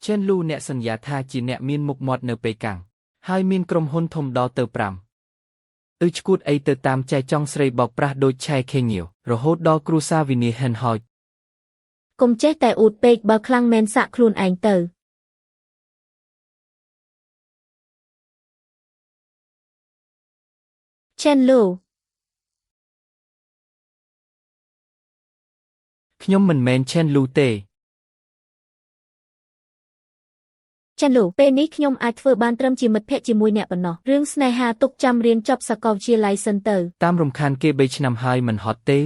ឆេនលូអ្នកសន្យាថាជាអ្នកមានមុខមាត់នៅប៉េកាំងហើយមានក្រុមហ៊ុនធំដល់ទៅ5អឺឈួតអីទៅតាមចែចង់ស្រីបោកប្រាស់ដូចឆែខេងៀវរហូតដល់គ្រួសារវិនាសហិនហោច កុំចេះតែអួតពេកបើខ្លាំងមែនសាក់ខ្លួនឯងទៅ ឆេនលូ ខ្ញុំមិនមែនឆេនលូទេ ឆេនលូពេលនេះខ្ញុំអាចធ្វើបានត្រឹមជាមិត្តភក្តិជាមួយអ្នកប៉ុណ្ណោះរឿងស្នេហាទុកចាំរៀនចប់សាកលវិទ្យាល័យសិនទៅ តាមរំខានគេ3ឆ្នាំហើយមិនហត់ទេ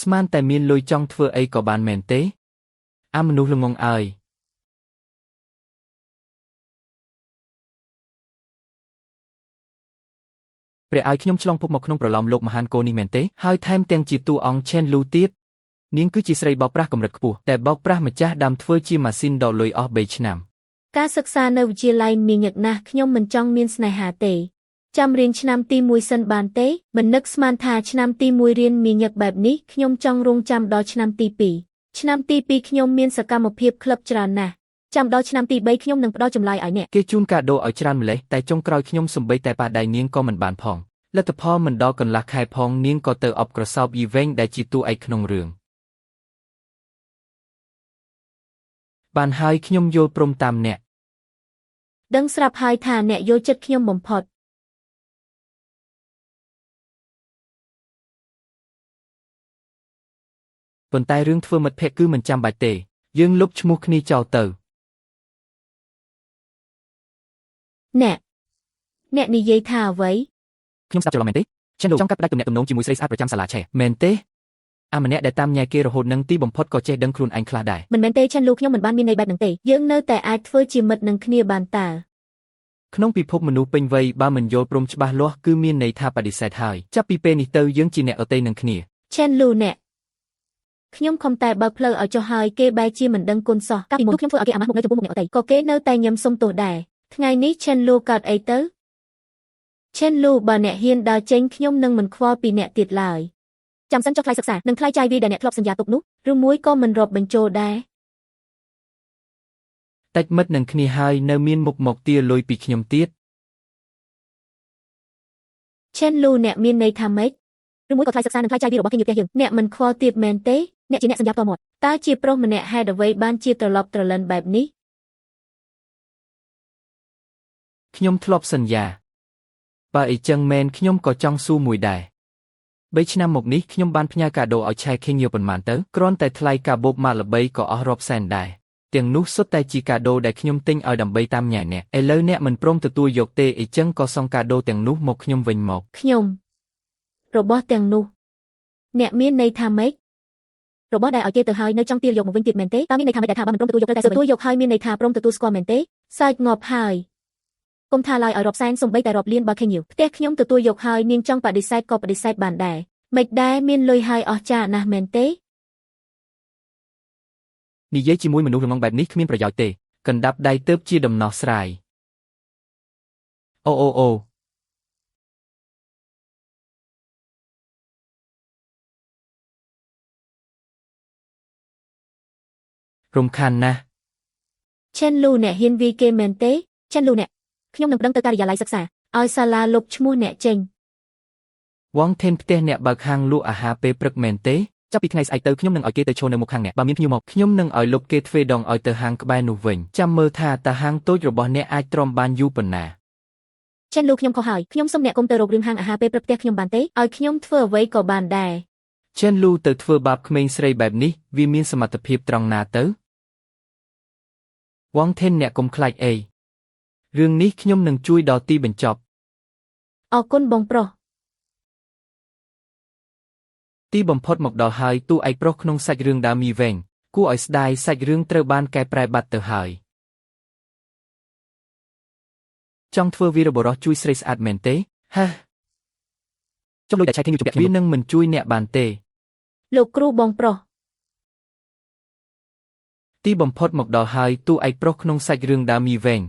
ស្មានតែមានលុយចង់ធ្វើអីក៏បានមែនទេអាមនុស្សល្ងងអើយព្រះឲ្យខ្ញុំឆ្លងភពមកក្នុងប្រឡំលោកមហានកោនេះមែនទេហើយថែមទាំងជាតួអង្គឆេនលូទៀតនាងគឺជាស្រីបោកប្រាស់កម្រិតខ្ពស់តែបោកប្រាស់ម្ចាស់ដើមធ្វើជាម៉ាស៊ីនដកលុយអស់3ឆ្នាំ ការសិក្សានៅវិទ្យាល័យមានញឹកណាស់ខ្ញុំមិនចង់មានស្នេហាទេចាំរៀនឆ្នាំទី1សិនបានទេមិននឹកស្មានថាឆ្នាំទី1រៀនមានញឹកបែបនេះខ្ញុំចង់រងចាំដល់ឆ្នាំទី2ឆ្នាំទី2ខ្ញុំមានសកម្មភាពក្លឹបច្រើនណាស់ចាំដល់ឆ្នាំទី3ខ្ញុំនឹងផ្ដល់ចម្លើយឲ្យអ្នក គេជូនកាដូឲ្យច្រើនម្លេះតែចុងក្រោយខ្ញុំសំបីតែប៉ះដៃនាងក៏មិនបានផងលទ្ធផលមិនដល់កន្លះខែផងនាងក៏ទៅអបក្រសោបយីវែងដែលជាតួឯកក្នុងរឿងបានហើយខ្ញុំយល់ព្រមតាមអ្នក ដឹងស្រាប់ហើយថាអ្នកយល់ចិត្តខ្ញុំបំផុត ប៉ុន្តែរឿងធ្វើមិត្តភក្តិគឺមិនចាំបាច់ទេយើងលុបឈ្មោះគ្នាចោលទៅ អ្នកអ្នកនិយាយថាអ្វី ខ្ញុំស្ដាប់ច្រឡំមែនទេឆេនលូចង់កាត់ផ្ដាច់ទំនាក់ទំនងជាមួយស្រីស្អាតប្រចាំសាលាឆេមែនទេអាម្នាក់ដែលតាមញ៉ែគេរហូតនឹងទីបំផុតក៏ចេះដឹងខ្លួនឯងខ្លះដែរ មិនមែនទេឆេនលូខ្ញុំមិនបានមានន័យបែបហ្នឹងទេយើងនៅតែអាចធ្វើជាមិត្តនឹងគ្នាបានតើ ក្នុងពិភពមនុស្សពេញវ័យបើមិនយល់ព្រមច្បាស់លាស់គឺមានន័យថាបដិសេធហើយចាប់ពីពេលនេះទៅយើងជាអ្នកអតីនឹងគ្នា ឆេនលូអ្នកខ្ញុំខំតែបើកផ្លូវឲ្យចុះហើយគេបែរជាមិនដឹងគុណសោះ កាលពីមុនខ្ញុំធ្វើឲ្យគេអាម៉ាស់មុខនៅចំពោះមុខអ្នកដទៃ ក៏គេនៅតែញឹមសុំទោសដែរថ្ងៃនេះឆេនលូកើតអីទៅឆេនលូបើអ្នកហ៊ានដើរចេញខ្ញុំនឹងមិនខ្វល់ពីអ្នកទៀតឡើយ ចាំសិនចុះថ្លៃសិក្សានិងថ្លៃចាយវាយដែលអ្នកធ្លាប់សន្យាទុកនោះ ឬមួយក៏មិនរាប់បញ្ចូលដែរ តិចមិត្តនឹងគ្នាហើយនៅមានមុខមកទាលុយពីខ្ញុំទៀត ឆេនលូអ្នកមានន័យថាម៉េច ឬមួយក៏ថ្លៃសិក្សានិងថ្លៃចាយវាយរបស់គេញើផ្ទះយើង អ្នកមិនខ្វល់ទៀតមែនទេ អ្នកជាអ្នកសន្យាផ្ទាល់មាត់ តើជាប្រុសម្នាក់ហេតុអ្វីបានជាត្រឡប់ត្រលិនបែបនេះ ខ្ញុំធ្លាប់សន្យាបើអីចឹងមែនខ្ញុំក៏ចង់សួរមួយដែរ3ឆ្នាំមកនេះខ្ញុំបានផ្ញើកាដូឲ្យឆែខេងយកប៉ុន្មានទៅគ្រាន់តែថ្លៃកាបូបម៉ាកល្បីក៏អស់រាប់សែនដែរទាំងនោះសុទ្ធតែជាកាដូដែលខ្ញុំទិញឲ្យដើម្បីតាមញ៉ែអ្នកឥឡូវអ្នកមិនព្រមទទួលយកទេអីចឹងក៏សងកាដូទាំងនោះមកខ្ញុំវិញមក ខ្ញុំរបស់ទាំងនោះអ្នកមានន័យថាម៉េច របស់ដែលឲ្យគេទៅហើយនៅចង់ទាយកមកវិញទៀតមែនទេតើមានន័យថាម៉េចដែលថាបើមិនព្រមទទួលយកត្រូវតែសើ ទទួលយកហើយមានន័យថាព្រមទទួលស្គាល់មែនទេសើចងាប់ហើយ គុំថាឡើយឲ្យរាប់សែនសំបីតែរាប់លានបើខេងយូ ផ្ទះខ្ញុំទទួលយកហើយនាងចង់បដិសេធក៏បដិសេធបានដែរមិនដែរមានលុយហើយអស់ចាណាស់មែនទេ និយាយជាមួយមនុស្សល្ងងបែបនេះគ្មានប្រយោជន៍ទេកណ្ដាប់ដៃទៅជាដំណោះស្រាយអូអូអូរំខានណាស់ ឆេនលូអ្នកហ៊ានវាយគេមែនទេ ឆេនលូអ្នកខ្ញុំនឹងប្តឹងទៅការិយាល័យសិក្សា ឲ្យសាលាលុបឈ្មោះអ្នកចេញ វងថេនផ្ទះអ្នកបើកហាងលក់អាហារពេលព្រឹកមែនទេចាប់ពីថ្ងៃស្អែកទៅខ្ញុំនឹងឲ្យគេទៅឈរនៅមុខហាងអ្នកបើមានភ្ញៀវមកខ្ញុំនឹងឲ្យលុបគេទ្វេដងឲ្យទៅហាងក្បែរនោះវិញចាំមើលថាតើហាងតូចរបស់អ្នកអាចទ្រាំបានយូរប៉ុណ្ណា ឆេនលូខ្ញុំខុសហើយខ្ញុំសុំអ្នកគុំទៅរករឿងហាងអាហារពេលព្រឹកផ្ទះខ្ញុំបានទេ ឲ្យខ្ញុំធ្វើអ្វីក៏បានដែរ ឆេនលូទៅធ្វើបាបក្មេងស្រីបែបនេះវាមានសមត្ថភាពត្រង់ណាទៅវងថេនអ្នកកុំខ្លាចអីរឿងនេះខ្ញុំនឹងជួយដល់ទីបញ្ចប់ អរគុណបងប្រុស ទីបំផុតមកដល់ហើយតួឯកប្រុសក្នុងសាច់រឿងដើមមីវែងគួរឲ្យស្ដាយសាច់រឿងត្រូវបានកែប្រែបាត់ទៅហើយចង់ធ្វើវីរបុរសជួយស្រីស្អាតមែនទេហា ចុះលុយដែលឆែកខេងយូជំពាក់ខ្ញុំ វានឹងមិនជួយអ្នកបានទេ លោកគ្រូបងប្រុស ទីបំផុតមកដល់ហើយតួឯកប្រុសក្នុងសាច់រឿងដើមមីវែង